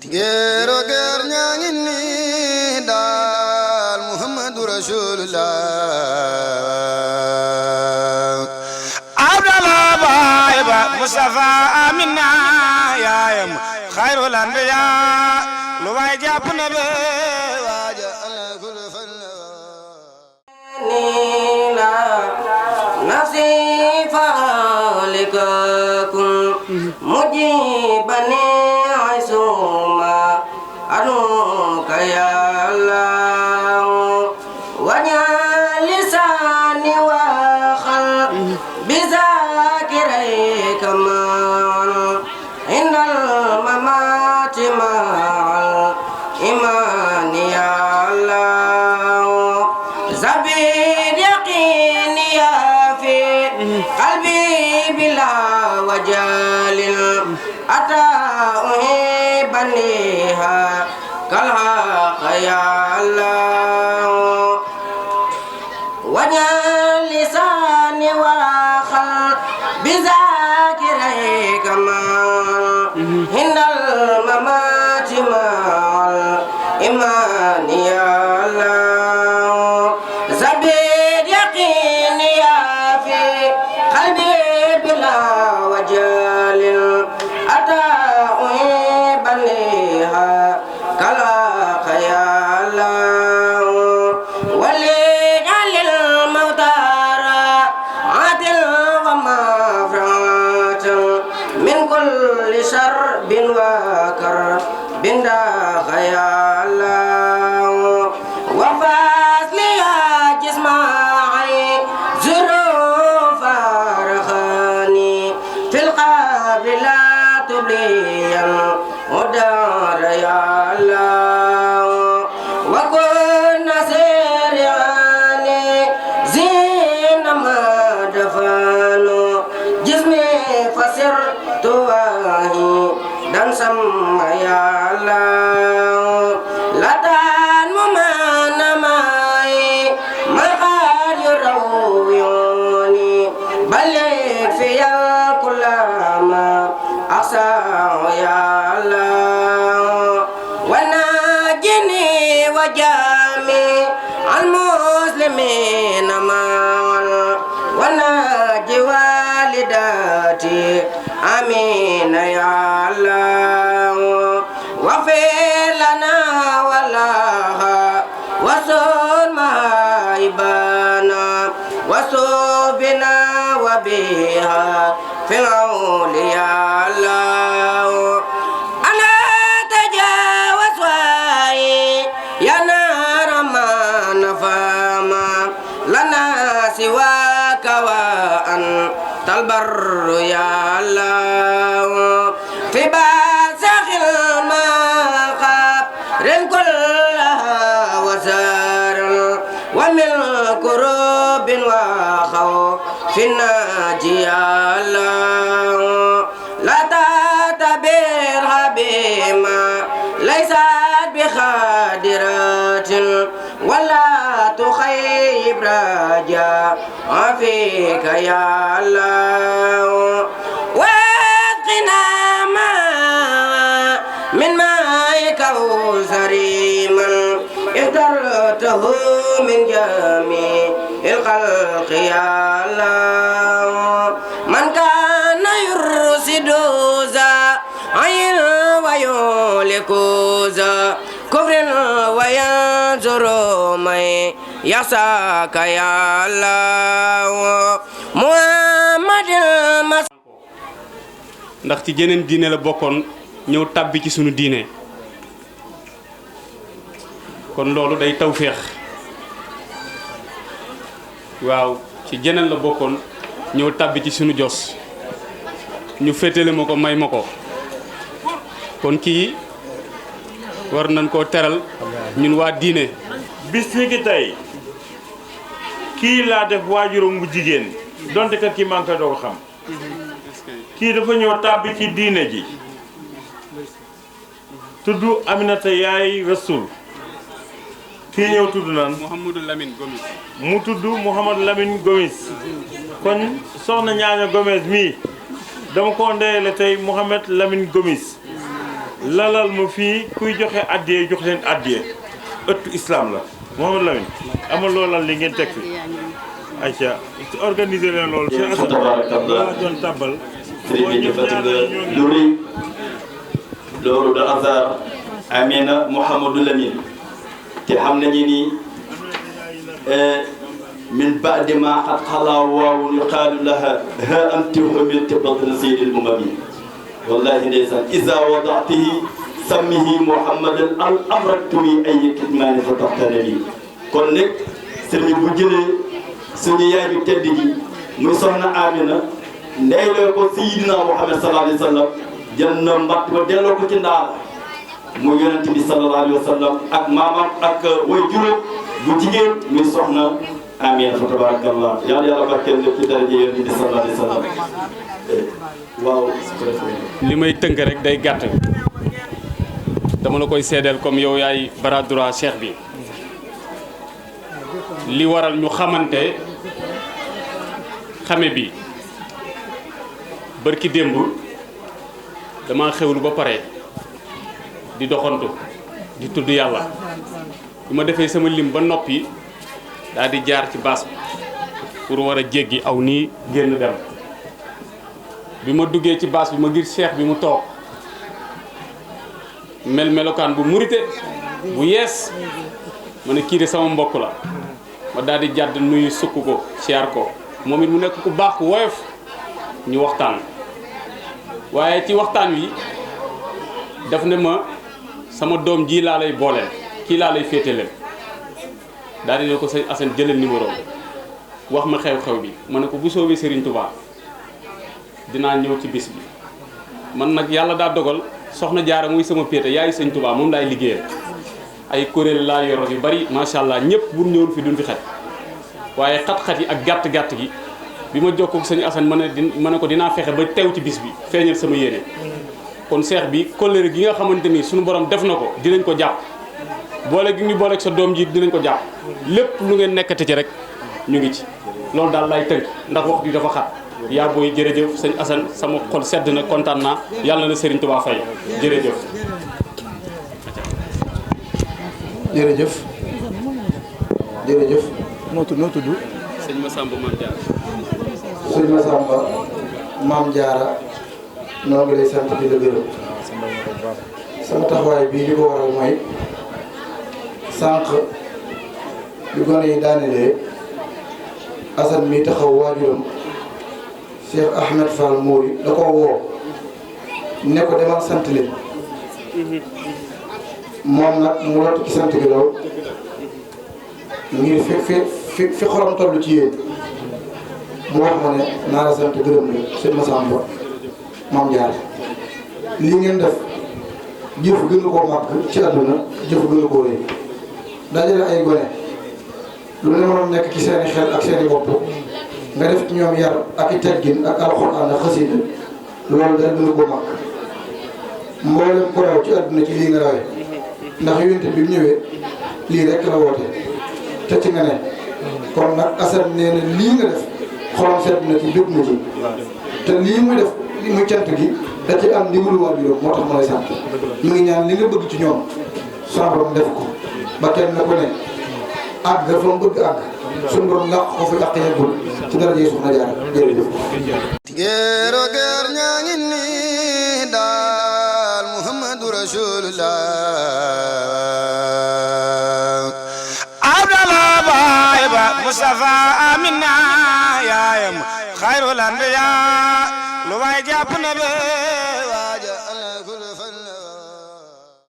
géero géer ñaa ngi nii daal Muhammadu Rasulullah Abdallah baay ba Mustafa Amina yaayam xayrul anbiya lu waay jàpp na be waaja ala kul fan nila nafsi falikakum mujibani aisuma anuka ya Allah wanya lisani wa khal bizakirai kamal indal mamati ma'al imani ya Allah zabir yaqini ya fi qalbi bila wajalil ata uhibaniha kalha ya Allah wajal lisani wa khal bizakirai kamal hindal mamati mal imani ya Allah zabir yaqini ya fi qalbi bila wajalil ata uhibaniha kala ya Allah wali alil mautara atil wa mafrat min kulli sharbin wa kar binda ya Allah wa fasli jisma'i zuruf farkhani fil qabri la tubliyan udar ya Allah wa kun nasirani zina madafanu jismi fasir tuwahi dan sama ya Allah latan mumanamai mahar yurawiyoni balik fiyal kulama aksa ya Allah wanajini wajami al-muslimin amal wanaji walidati amin ya Allah wafir lana walaha wasun maibana wasubina wabiha fil awliya Allah ana tajawaz wa'i ya naraman fama lana siwaka wa an talbarru ya Allah fi basakhil maqab rin kullaha wasar wa min kurubin wa khawfin naji ya Allah la tatabir habima laysa bi khadiratin wala tukhayyib raja afika ya Allah waqina ma min ma'ika uzariman ihtartahu min jami'il khalqi ya Allah man kana yursidu za ayil wa yulikuza kufrin wa yanzuru may yasaka ya Allah Muhammadil mas ndax ci jeneen diine la bokkoon ñëw tàbbi ci sunu diine kon loolu day tawféex waaw ci jeneen la bokkoon ñëw tàbbi ci sunu jos ñu féetale ma ko may ma ko kon kii war nañ koo teral ñun waa diine bis ni ki tey kii laa def waajuram bu jigéen donte kat kii maa ngi koy doo ko xam kii dafa ñëw tàbbi ci diine ji tudd Aminata yaay Rasul kii ñëw tudd naan Mouhamadou Lamine Gomis mu tudd Mouhamadou Lamine Gomis kon soxna ñaaña Gomis mii dama ko ndeyale tey Mouhamed Lamine Gomis lalal ma fii kuy joxe addiyee jox leen addiyee ëttu islam la Mouhamadou Lamine amal loolal li ngeen teg fi ayca organiser leen loolu Cheikh Assane tabarakallah doon tàbbal sëriñ bi defati nga lu rëy loolu da azar Amina Mouhamadou Lamine te xam nañu ni min baadi ma qad xalaa waawun yuqaalu laha ha anti humilti batna sayyidil umami wallahi ndeysaan iza wadatihi sammihi Mouhamadan al amraktuwi ay kitmaani fa taxtanali kon nag sëriñ bu jëlee suñu yaay bi tedd ji muy soxna Amina ndeyloo ko Seydina Muhammad sallallahu alayhi wa sallam jël na mbatt ba delloo ko ci ndaal mu yonent bi sallallahu alayhi wa sallam ak maamam ak way juróom bu jigéen muy soxna Amina fa tabarakallah yàlla barkeel lépp ci daraja yonent bi sallallahu alayhi wa sallam waaw li may tënk rek day gàtt dama la koy seedeel comme yow yaay bras droit cheikh bi li waral ñu xamante xame bi bërki démb dama xewlu ba pare di doxantu di tudd yàlla bi ma defee sama lim ba noppi daal di jaar ci baas bi pour war a jéggi aw nii génn dem bi ma duggee ci baas bi ma ngir cheikh bi mu toog melokaan bu murite bu yees ma ne kii de sama mbokk la ma daal di jàdd nuyu sukk ko siyaar ko moom it mu nekk ku baax ku woyof ñu waxtaan waaye ci waxtaan wi daf ne ma sama doom ji laa lay booleel kii laa lay féeteleel daal di ne ko sëñ Assane jëlal numéro wax ma xew-xew bi ma ne ko bu soobee Serigne Touba dinaa ñëw ci bis bi man nag yàlla daa dogal soxna Jaara muy sama péete yaayu sëñ Touba moom laay liggéeyal ay kuréel laa yoroon yu bari macha allah ñëpp bu ñëwoon fi duñ fi xaj waaye xat-xat yi ak gàtt-gàtt gi bi ma jokkoo ak sëñ Assane ma ne ko dinaa fexe ba teew ci bis bi feeñal sama yéene kon seex bi kóllëre gi nga xamante ni suñu borom def na ko dinañ ko jàpp boole gi ñu boole ak sa doom ji dinañ ko jàpp lépp lu ngeen nekkati ci rek ñu ngi ci loolu daal lay tënk ndax wax di dafa xat yaa booy jërëjëf sëñ Assane sama xol sedd na kontaan naa yàlla na Serigne Touba fay jërëjëf. jërëjëf jërëjëf. noo tudd. sëñ Massamba Mame Diarra. sëñ Massamba Mame Diarra noo ngi lay sant di la gërëm. sama taxawaay bii li ko waral mooy sànq bi gone yi daanelee Assane mi taxaw waajuram Cheikh Ahmed Fall Mouri da koo woo ne ko demal sant leen moom nag mu lott ci sant gi lool ngir fi xolam toll ci yéen mu wax ma ne naa la sant gërëm la sëñ Massamba Mame Diarra lii ngeen def jëf gën koo màgg ci àdduna jëf gën koo rëy dajale ay gone lu ne mënoon nekk ci seeni xel ak seeni bopp nga def ci ñoom yar ak i teggin ak alxuraan ak xasida loolu dara gën koo màgg mboolem ko raw ci àdduna ci lii nga rawee ndax yonent bi mu ñëwee lii rek la woote te ci nga ne kon nag Assane nee na lii nga def xolam sedd na ci jóg na ci te lii muy def muy cant gi da ci am ndimbalu waajuram moo tax mu lay sant mu ngi ñaan li nga bëgg ci ñoom sama borom def ko ba kenn na ko ne àgg fa mu bëgg àgg suñu borom làq ko fi àq yeggul ci dara jëye Soxna Jaara jërëjëf. géero géer ñaa ngi nii daal Muhammadu Rasulullah Abdallah baay ba Mustafa Amina yaayam xayrul anbiya lu waay jàpp na be waaja